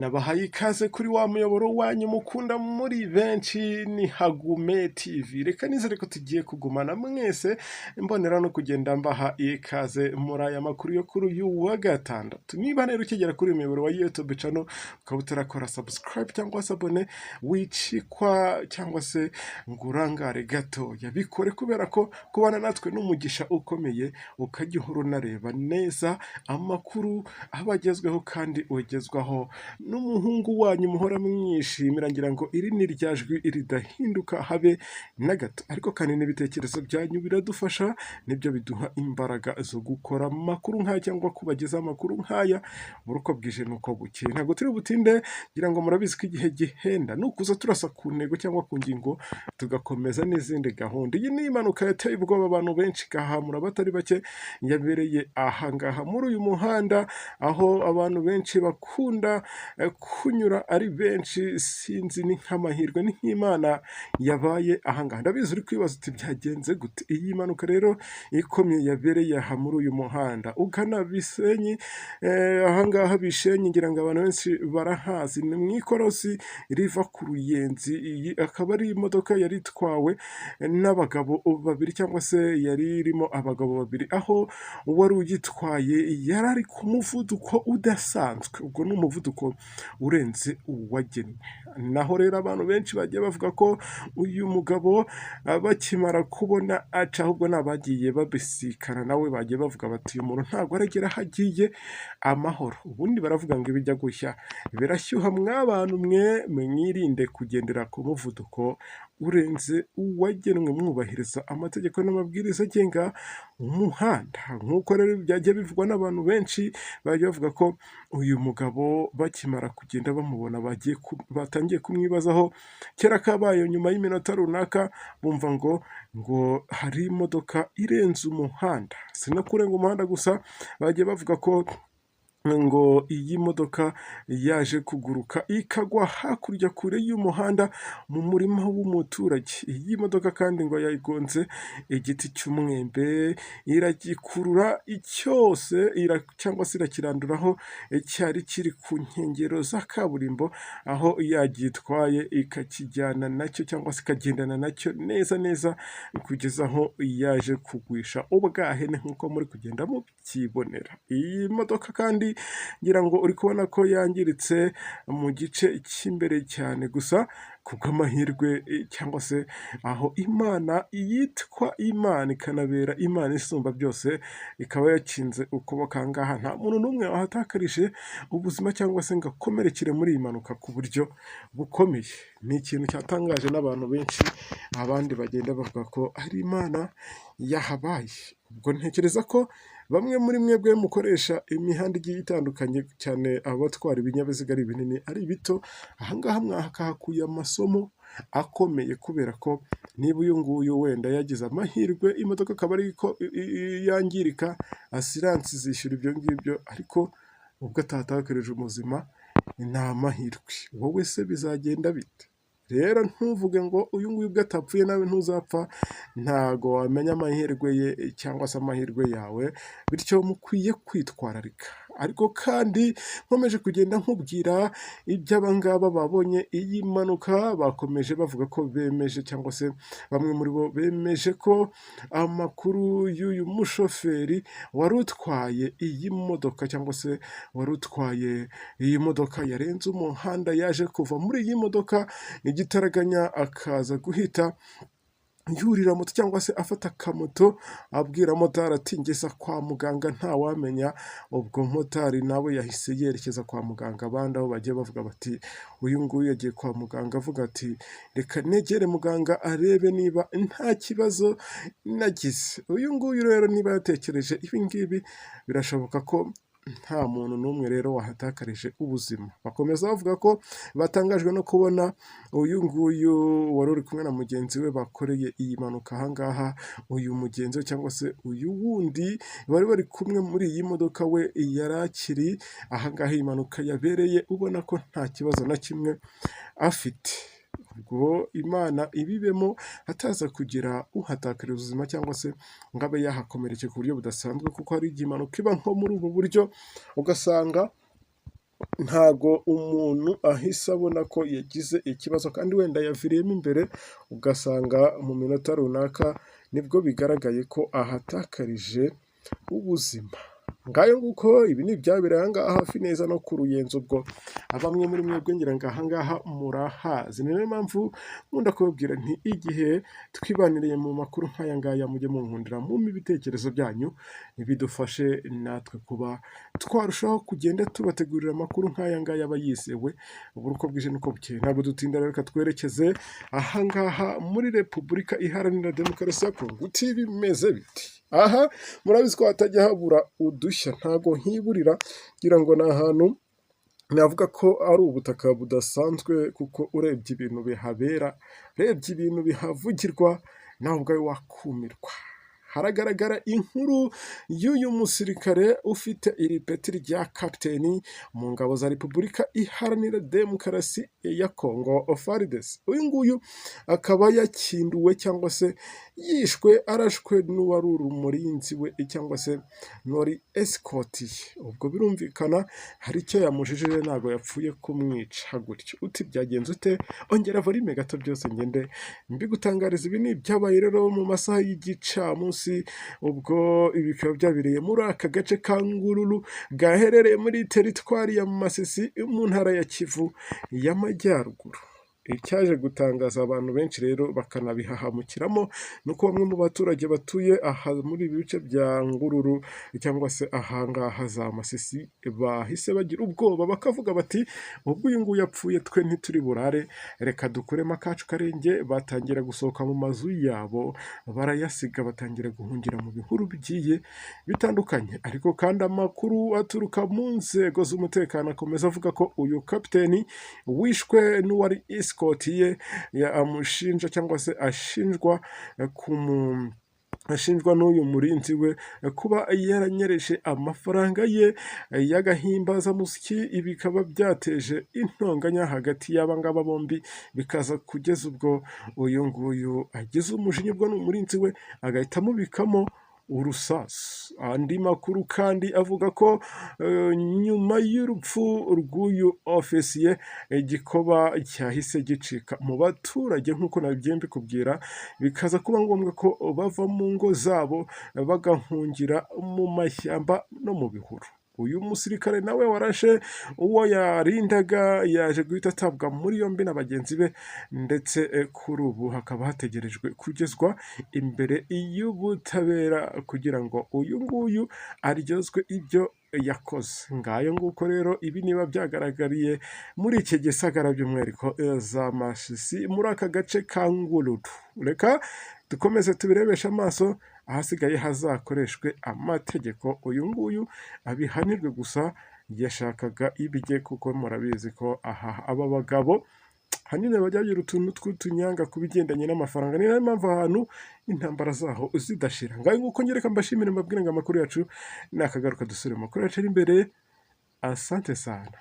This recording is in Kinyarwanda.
Nabahaye ikaze kuri wa muyoboro wanyu mukunda muri benshi, ni Hagume TV. Reka nizere ko tugiye kugumana mwese, mbonera no kugenda mbaha ikaze muri aya makuru yo kuri uyu wa gatandatu. Niba rero ukigera kuri uyu muyoboro wa YouTube channel ukaba utarakora subscribe cyangwa se abone, wicikwa cyangwa se ngo urangare gatoya, bikore kubera ko kubana natwe n'umugisha ukomeye, ukajya uhora unareba neza amakuru aba agezweho kandi ugezwaho n'umuhungu wanyu muhora mwishimira. Ngira ngo iri ni rya jwi ridahinduka habe na gato, ariko kandi n'ibitekerezo byanyu biradufasha, nibyo biduha imbaraga zo gukora amakuru nk'aya cyangwa kubagezaho amakuru nk'aya buri uko bwije n'uko bukeye. Ntabwo turi butinde, ngira ngo murabizi ko igihe gihenda, ni ukuza turasa ku ntego cyangwa ku ngingo, tugakomeza n'izindi gahunda. Iyi ni impanuka yateye ubwoba abantu benshi, igahamura abatari bake, yabereye ahangaha muri uyu muhanda aho abantu benshi bakunda kunyura ari benshi. Sinzi, ni nk'amahirwe, ni nk'Imana yabaye ahangaha. Ndabizi uri kwibaza uti: "Byagenze gute?" Iyi mpanuka rero ikomeye yabereye aha muri uyu muhanda ugana Bisenyi, ahangaha Bishenyi, ngira ngo abantu benshi barahazi, ni mu ikorosi riva ku Ruyenzi. Iyi akaba ari imodoka yari itwawe n'abagabo babiri cyangwa se yari irimo abagabo babiri, aho uwari uyitwaye yari ari ku muvuduko udasanzwe, ubwo ni umuvuduko urenze uwagenwe. Naho rero abantu benshi bagiye bavuga ko uyu mugabo bakimara kubona aca, ahubwo ni abagiye babisikana nawe, bagiye bavuga bati: "Uyu muntu ntabwo aragera aho agiye amahoro." Ubundi baravuga ngo ibijya gushya birashyuha. Mw'abantu mwe, mwirinde kugendera ku muvuduko urenze uwagenwe, mwubahiriza amategeko n'amabwiriza agenga umuhanda. Nk'uko rero byagiye bivugwa n'abantu benshi, bagiye bavuga ko uyu mugabo bakimara kugenda bamubona bagiye batangiye kumwibazaho. Kera kabaye, nyuma y'iminota runaka bumva ngo hari imodoka irenze umuhanda. Si no kurenga umuhanda gusa, bagiye bavuga ko ngo iyi modoka yaje kuguruka ikagwa hakurya kure y'umuhanda mu murima w'umuturage. Iyi modoka kandi ngo yayigonze igiti cy'umwembe, iragikurura cyose cyangwa se irakiranduraho cyari kiri ku nkengero za kaburimbo, aho yagitwaye ikakijyana nacyo cyangwa se ikagendana nacyo neza neza kugeza aho yaje kugwisha ubwahene, nk'uko muri kugenda mubyibonera. Iyi modoka kandi ngira ngo uri kubona ko yangiritse mu gice cy'imbere cyane, gusa kubw'amahirwe cyangwa se aho Imana yitwa Imana ikanabera Imana isumba byose, ikaba yakinze ukuboko aha ngaha, nta muntu n'umwe wahatakarije ubuzima cyangwa se ngo akomerekere muri iyi mpanuka ku buryo bukomeye. Ni ikintu cyatangaje n'abantu benshi, abandi bagenda bavuga ko ari Imana yahabaye. Ubwo ntekereza ko bamwe muri mwebwe mukoresha imihanda igiye itandukanye, cyane abatwara ibinyabiziga, ari ibinini ari ibito, aha ngaha mwakahakuye amasomo akomeye, kubera ko niba uyu nguyu wenda yagize amahirwe imodoka akaba ariko yangirika, assurance zishyura ibyo ngibyo, ariko ubwo atahatakarije ubuzima ni amahirwe. Wowe se bizagenda bite? Rero ntuvuge ngo uyu nguyu ubwo atapfuye nawe ntuzapfa, ntago wamenya amahirwe ye cyangwa se amahirwe yawe, bityo mukwiye kwitwararika. Ariko kandi nkomeje kugenda nkubwira iby'abangaba babonye iyi mpanuka, bakomeje bavuga ko bemeje cyangwa se bamwe muri bo bemeje ko amakuru y'uyu mushoferi wari utwaye iyi modoka cyangwa se wari utwaye iyi modoka yarenze umuhanda, yaje kuva muri iyi modoka igitaraganya, akaza guhita yurira moto cyangwa se afata akamoto, abwira motari ati: "Ngeza kwa muganga, ntawamenya." Ubwo motari nawe yahise yerekeza kwa muganga. Abandi aho bagiye bavuga bati: "Uyu nguyu yagiye kwa muganga avuga ati: 'Reka negere muganga arebe niba nta kibazo nagize.'" Uyu nguyu rero niba yatekereje ibi ngibi, birashoboka ko nta muntu n'umwe rero wahatakarije ubuzima. Bakomeza bavuga ko batangajwe no kubona uyu nguyu wari uri kumwe na mugenzi we bakoreye iyi mpanuka aha ngaha, uyu mugenzi we cyangwa se uyu wundi bari bari kumwe muri iyi modoka, we yari akiri aha ngaha iyi mpanuka yabereye, ubona ko nta kibazo na kimwe afite. Ubwo Imana ibibemo, hataza kugira uhatakarira ubuzima cyangwa se ngo abe yahakomerekeye ku buryo budasanzwe, kuko hari igihe impanuka iba nko muri ubu buryo ugasanga Ntago umuntu ahise abona ko yagize ikibazo kandi wenda yaviriyemo imbere, ugasanga mu minota runaka nibwo bigaragaye ko ahatakarije ubuzima. Ngayo nguko, ibi ni ibyabereye aha ngaha hafi neza no ku Ruyenzi. Ubwo bamwe muri mwebwe ngira ngo aha ngaha murahazi. Ni nayo mpamvu nkunda kubabwira nti igihe twibaniriye mu makuru nk'aya ngaya, mujye munkundira mumpe ibitekerezo byanyu, bidufashe natwe kuba twarushaho kugenda tubategurira amakuru nk'aya ngaya aba yizewe buri uko bwije n'uko bukeye. Ntabwo dutinda rero, reka twerekeze aha ngaha muri Repubulika Iharanira Demokarasi ya Kongo. Uti bimeze biti? Aha murabizi ko hatajya habura udushya, ntago nkiburira. Ngira ngo ni ahantu navuga ko ari ubutaka budasanzwe, kuko urebye ibintu bihabera, urebye ibintu bihavugirwa, nawe ubwawe wakumirwa. Haragaragara inkuru y'uyu musirikare ufite iri peti rya kapiteni mu ngabo za Repubulika Iharanira Demokarasi ya Kongo, FARDC. Uyu nguyu akaba yakinduwe cyangwa se yishwe arashwe n'uwari umurinzi we cyangwa se n'uwari escort ye. Ubwo birumvikana hari icyo yamujijije, ntabwo yapfuye kumwica gutyo. Uti byagenze ute? Ongera volume gato byose ngende mbigutangariza. Ibi ni ibyabaye rero mu masaha y'igicamunsi. Ubwo ibi bikaba byabereye muri aka gace ka Ngururu gaherereye muri teritwari ya Masisi, mu ntara ya Kivu y'Amajyaruguru. Icyaje gutangaza abantu benshi rero bakanabihahamukiramo ni uko bamwe mu baturage batuye aha muri ibi bice bya Ngururu cyangwa se ahangaha za Masisi bahise bagira ubwoba, bakavuga bati: "Ubwo uyu nguyu apfuye, twe ntituri burare, reka dukuremo akacu karenge." Batangira gusohoka mu mazu yabo barayasiga, batangira guhungira mu bihuru bigiye bitandukanye. Ariko kandi amakuru aturuka mu nzego z'umutekano akomeza avuga ko uyu kapiteni wishwe n'uwari escort ye amushinja cyangwa se ashinjwa n'uyu murinzi we kuba yaranyereje amafaranga ye y'agahimbazamusyi. Ibi bikaba byateje intonganya hagati y'aba ngaba bombi, bikaza kugeza ubwo uyu nguyu agize umujinya, ubwo ni umurinzi we, agahita amubikamo urusasu. Andi makuru kandi avuga ko nyuma y'urupfu rw'uyu ofisiye, igikoba cyahise gicika mu baturage nk'uko nabigiye mbikubwira, bikaza kuba ngombwa ko bava mu ngo zabo bagahungira mu mashyamba no mu bihuru. Uyu musirikare nawe warashe uwo yarindaga yaje guhita atabwa muri yombi na bagenzi be, ndetse kuri ubu hakaba hategerejwe kugezwa imbere y'ubutabera kugira ngo uyu nguyu aryozwe ibyo yakoze. Ngayo nguko rero, ibi niba byagaragariye muri iki gisagara, by'umwihariko za Masisi, muri aka gace ka Ngururu. Reka dukomeze tubirebeshe amaso, ahasigaye hazakoreshwe amategeko, uyu nguyu abihanirwe. Gusa yashakaga ibye, kuko murabizi ko aha aba bagabo hanini bajya bagira utuntu tw'utunyanga ku bigendanye n'amafaranga. Ni nayo mpamvu ahantu intambara zaho zidashira. Ngayo nguko, ngereka mbashimire, mbabwire ngo amakuru yacu nakagaruka, dusubire mu makuru yacu ari imbere. Asante sana.